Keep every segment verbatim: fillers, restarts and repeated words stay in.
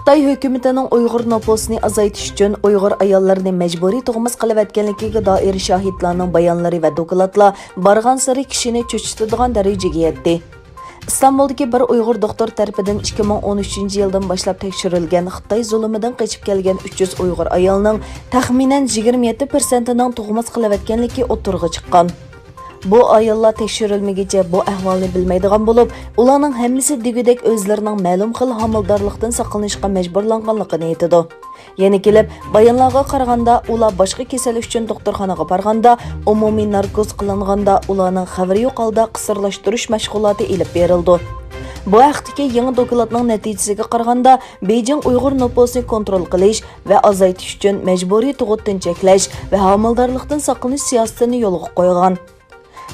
خىتاي ھۆكۈمىتىنىڭ ئۇيغۇر نوپۇسىنى ئازايتىش ئۈچۈن ئۇيغۇر ئاياللىرىنى مەجبۇرىي تۇغماس قىلىۋەتكەنلىكىگە دائىر شاھىتلارنىڭ بايانلىرى ۋە دوكلاتلار بارغانسېرى كىشىنى چۆچۈتىدىغان دەرىجىگە يەتتى. ئىستانبۇلدىكى بىر ئۇيغۇر دوختۇر تەرىپىدىن ئىككى مىڭ ئون ئۈچىنچى يىلدىن باشلاپ تەكشۈرۈلگەن خىتاي زۇلۇمىدىن قېچىپ كەلگەن ئۈچ يۈز ئۇيغۇر ئايالنىڭ تەخمىنەن يىگىرمە يەتتە پىرسەنتىنىڭ تۇغماس قىلىۋەتكەنلىكى ئوتتۇرىغا چىققان. بۇ ئاياللار تەكشۈرۈلمىگىچە بۇ ئەھۋالنى بىلمەيدىغان بولۇپ، ئۇلارنىڭ ھەممىسى دېگۈدەك ئۆزلىرىنىڭ مەلۇم خىل ھامىلىدارلىقتىن ساقلىنىشقا مەجبۇرلانغانلىقىنى ئېيتىدۇ. يەنە كېلىپ، بايانلارغا قارىغاندا، ئۇلار باشقا كېسەل ئۈچۈن دوختۇرخانىغا بارغاندا، ئومۇمىي ناركوز قىلىنغاندا، ئۇلارنىڭ خەۋىرى يوق ھالدا قىسىرلاشتۇرۇش مەشغۇلاتى ئېلىپ بېرىلىدۇ. بۇ ھەقتىكى يېڭى دوكلاتنىڭ نەتىجىسىگە قارىغاندا، بېيجىڭ ئۇيغۇر نوپۇسىنى كونترول قىلىش ۋە ئازايتىش ئۈچۈن مەجبۇرىي تۇغۇتتىن چەكلەش ۋە ھامىلىدارلىقتىن ساقلىنىش سىياسىتىنى يولغا قويغان.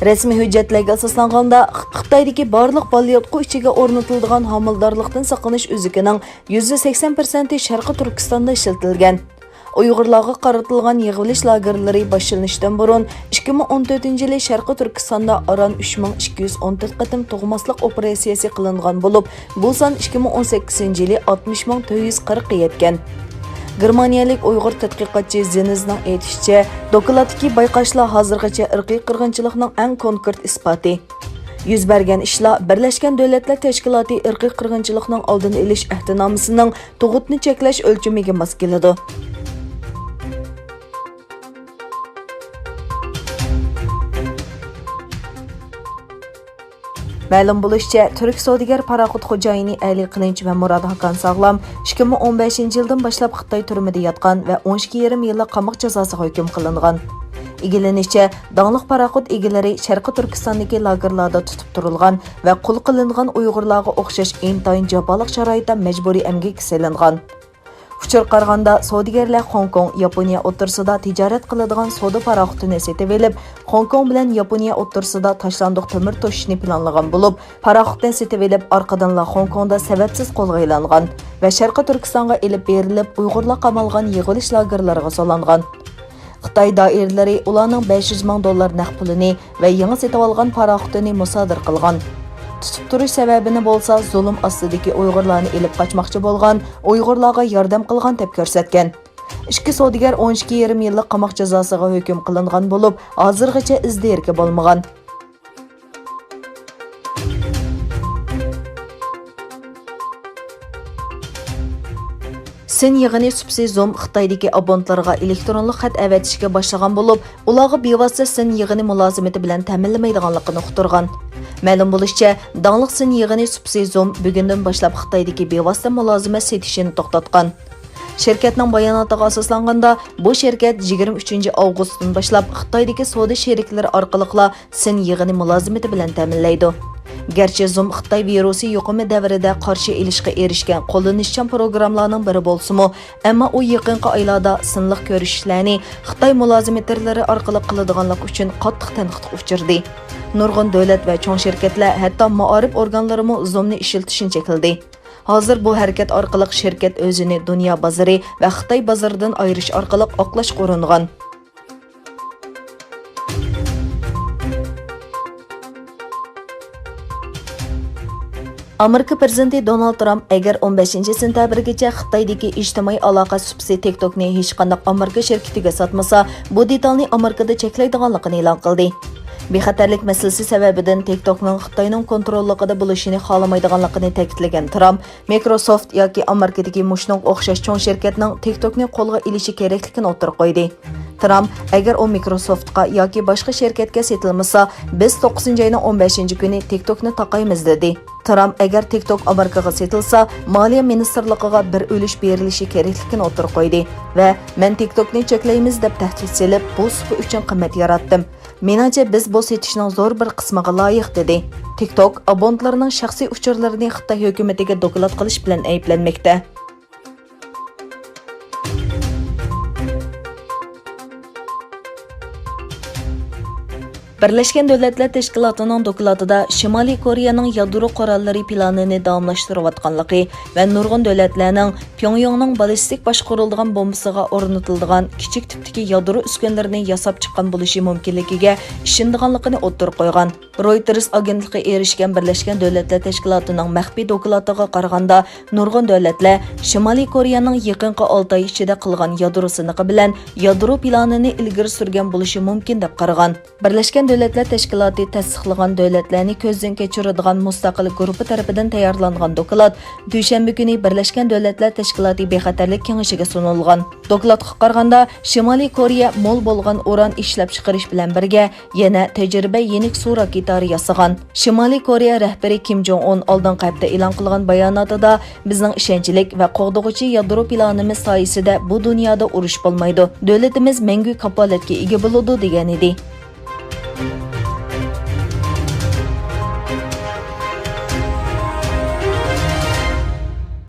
رەسمىي ھۆججەتلەرگە ئاساسلانغاندا، خىتايدىكى بارلىق بالىياتقۇ ئىچىگە ئورنىتىلىدىغان ھامىلىدارلىقتىن ساقلىنىش ئۈزۈكىنىڭ يۈزدە سەكسەن پىرسەنتى شەرقىي تۈركىستاندا ئىشلىتىلگەن. ئۇيغۇرلارغا قارىتىلغان يىغىۋېلىش لاگېرلىرى باشلىنىشتىن بۇرۇن، ئىككى مىڭ ئون تۆتىنچى يىلى شەرقىي تۈركىستاندا ئاران ئۈچ مىڭ ئىككى يۈز ئون تۆت قېتىم تۇغماسلىق ئوپېراتسىيەسى قىلىنغان بولۇپ، بۇ سان ئىككى مىڭ ئون سەككىزىنچى يىلى ئاتمىش مىڭ تۆت يۈز قىرىققا يەتكەن. گېرمانىيەلىك ئۇيغۇر تەتقىقاتچى زېنىزنىڭ ئېيتىشىچە، دوكلاتتىكى بايقاشلار ھازىرغىچە ئىرقىي قىرغىنچىلىقنىڭ ئەڭ كونكرېت ئىسپاتى. يۈز بەرگەن ئىشلار بىرلەشكەن دۆلەتلەر تەشكىلاتى ئىرقىي قىرغىنچىلىقنىڭ ئالدىنى ئېلىش ئەھدىنامىسىنىڭ تۇغۇتنى چەكلەش ئۆلچىمىگە ماس كېلىدۇ. مەلۇم بولۇشىچە، تۈرك سودىگەر پاراخوت خوجايىنى ئەلى قىلىنچ ۋە مۇراد ھاكان ساغلام ئىككى مىڭ ئون بەشىنچى يىلدىن باشلاپ خىتاي تۈرمىدە ياتقان ۋە ئون ئىككى يېرىم يىللىق قاماق جازاسىغا ھۆكۈم قىلىنغان. ئىگىلىنىشىچە، داڭلىق پاراخوت ئىگىلىرى شەرقىي تۈركىستاندىكى لاگېرلاردا تۇتۇپ تۇرۇلغان ۋە قۇل قىلىنغان ئۇيغۇرلارغا ئوخشاش ئىنتايىن جاپالىق شارائىتتا مەجبۇرىي ئەمگەككە سېلىنغان. ئۇچۇرغا قارىغاندا، سودىگەرلەر خوڭكوڭ، ياپونىيە ئوتتۇرىسىدا تىجارەت قىلىدىغان سودا پاراخوتىنى سېتىۋېلىپ، خوڭكوڭ بىلەن ياپونىيە ئوتتۇرىسىدا تاشلاندۇق تۆمۈر توشۇشنى پىلانلىغان بولۇپ، پاراخوتنى سېتىۋېلىپ، ئارقىدىنلا خوڭكوڭدا سەۋەبسىز قولغا ئېلىنغان ۋە شەرقىي تۈركىستانغا ئېلىپ بېرىلىپ، ئۇيغۇرلار قامالغان يىغىۋېلىش لاگېرلىرىغا سولانغان. خىتاي دائىرىلىرى ئۇلارنىڭ بەش يۈز مىڭ دوللار نەق پۇلىنى ۋە يېڭى سېتىۋالغان پاراخوتىنى مۇسادىرە قىلغان. تۇتۇپ تۇرۇش سەۋەبىنى بولسا زۇلۇم ئاستىدىكى ئۇيغۇرلارنى ئېلىپ قاچماقچى بولغان ئۇيغۇرلارغا ياردەم قىلغان دەپ كۆرسەتكەن. ئىككى سودىگەر ئون ئىككى يېرىم يىللىق قاماق جازاسىغا ھۆكۈم قىلىنغان بولۇپ، ھازىرغىچە ئىز دېرىكى بولمىغان. سىن يىغىنى سۇپىسى زوم خىتايدىكى ئابونتلىرىغا ئېلېكترونلۇق خەت ئەۋەتىشكە باشلىغان بولۇپ، ئۇلارغا بىۋاسىتە سىن يىغىنى مۇلازىمىتى بىلەن تەمىنلىمەيدىغانلىقىنى ئۇقتۇرغان. مەلۇم بولۇشىچە، داڭلىق سىن يىغىنى سۇپىسى زوم بۈگۈندىن باشلاپ خىتايدىكى بىۋاسىتە مۇلازىمەت سېتىشىنى توختاتقان. شىركەتنىڭ باياناتىغا ئاساسلانغاندا، بۇ شىركەت يىگىرمە ئۈچىنچى ئاۋغۇستتىن باشلاپ خىتايدىكى سودا شېرىكلىرى ئارقىلىقلا سىن يىغىنى مۇلازىمىتى بىلەن تەمىنلەيدۇ. گەرچە زوم خىتاي ۋىرۇسى يۇقۇمى دەۋرىدە قارشى ئېلىشقا ئېرىشكەن قوللىنىشچان پروگراممىلارنىڭ بىرى بولسىمۇ، ئەمما ئۇ يېقىنقى ئايلاردا سىنلىق كۆرۈشۈشلەرنى خىتاي مۇلازىمېتىرلىرى ئارقىلىق قىلىدىغانلىقى ئۈچۈن قاتتىق تەنقىدكە ئۇچرىدى. نۇرغۇن دۆلەت ۋە چوڭ شىركەتلەر، ھەتتا مائارىپ ئورگانلىرىمۇ زومنى ئىشلىتىشنى چەكلىدى. ھازىر بۇ ھەرىكەت ئارقىلىق شىركەت ئۆزىنى دۇنيا بازىرى ۋە خىتاي بازىرىدىن ئايرىش ئارقىلىق ئاقلاشقا ئۇرۇنغان. ئامېرىكا پىرېزىدېنتى دونالد ترامپ ئەگەر ئون بەشىنچى سېنتەبىرگىچە خىتايدىكى ئىجتىمائىي ئالاقە سۇپىسى تىك توكنى ھېچقانداق ئامېرىكا شىركىتىگە ساتمىسا، بۇ دېتالنى ئامېرىكىدا چەكلەيدىغانلىقىنى ئېلان قىلدى. بىخەتەرلىك مەسىلىسى سەۋەبىدىن تىك توكنىڭ خىتاينىڭ كونتروللۇقىدا بولۇشىنى خالىمايدىغانلىقىنى تەكىتلىگەن ترامپ، مىكروسوفت ياكى ئامېرىكىدىكى مۇشۇنىڭغا ئوخشاش چوڭ شىركەتنىڭ تىك توكنى قولغا ئېلىشى كېرەكلىكىنى ئوتتۇرىغا قويدى. ترامپ، ئەگەر ئۇ مىكروسوفتقا ياكى باشقا شىركەتكە سېتىلمىسا، بىز توققۇزىنچى ئاينىڭ ئون بەشىنچى كۈنى تىك توكنى تاقايمىز، دېدى. ترامپ، ئەگەر تىك توك ئامېرىكىغا سېتىلسا، مالىيە مىنىستىرلىقىغا بىر ئۈلۈش بېرىلىشى كېرەكلىكىنى ئوتتۇرىغا قويدى ۋە مەن تىك توكنى چەكلەيمىز دەپ تەھدىت سېلىپ، بۇ سۇپا ئۈچۈن قىممەت ياراتتىم. مېنىڭچە، بىز بۇ سېتىشنىڭ زور بىر قىسمىغا لايىق، دېدى. تىك توك ئابونتلىرىنىڭ شەخسىي ئۇچۇرلىرىنى خىتاي ھۆكۈمىتىگە دوكلات قىلىش بىلەن ئەيىبلەنمەكتە. بىرلەشكەن دۆلەتلەر تەشكىلاتىنىڭ دوكلاتىدا شىمالىي كورېيەنىڭ يادرو قوراللىرى پىلانىنى داۋاملاشتۇرۇۋاتقانلىقى ۋە نۇرغۇن دۆلەتلەرنىڭ پيۇڭيۇڭنىڭ بالىستىك باشقۇرۇلىدىغان بومبىسىغا ئورنىتىلىدىغان كىچىك تىپتىكى يادرو ئۈسكۈنىلىرىنى ياساپ چىققان بولۇشى مۇمكىنلىكىگە ئىشىنىدىغانلىقىنى ئوتتۇرىغا قويغان. رويتېرس ئاگېنتلىقى ئېرىشكەن بىرلەشكەن دۆلەتلەر تەشكىلاتىنىڭ مەخپىي دوكلاتىغا قارىغاندا، نۇرغۇن دۆلەتلەر شىمالىي كورېيەنىڭ يېقىنقى ئالتە ئاي ئىچىدە قىلغان يادرو سىنىقى بىلەن يادرو پىلانىنى ئىلگىرى سۈرگەن بولۇشى مۇمكىن دەپ قارىغان. بىرلەشكەن دۆلەتلەر تەشكىلاتى تەستىقلىغان دۆلەتلەرنى كۆزدىن كەچۈرىدىغان مۇستەقىل گۇرۇپپا تەرىپىدىن تەييارلانغان دوكلات دۈشەنبە كۈنى بىرلەشكەن دۆلەتلەر تەشكىلاتى بىخەتەرلىك كېڭىشىگە سۇنۇلغان. دوكلاتقا قارىغاندا، شىمالىي كورېيە مول بولغان ئۇران ئىشلەپچىقىرىش بىلەن بىرگە، يەنە تەجرىبە يېنىك سۇ راكېتالىرى ياسىغان. شىمالىي كورېيە رەھبىرى كىم جوڭ ئۇن ئالدىنقى ھەپتە ئېلان قىلغان باياناتىدا، بىزنىڭ ئىشەنچلىك ۋە قوغدىغۇچى يادرو پىلانىمىز سايىسىدە بۇ دۇنيادا ئۇرۇش بولمايدۇ، دۆلىتىمىز مەڭگۈ كاپالەتكە ئىگە بولىدۇ، دېگەنىدى.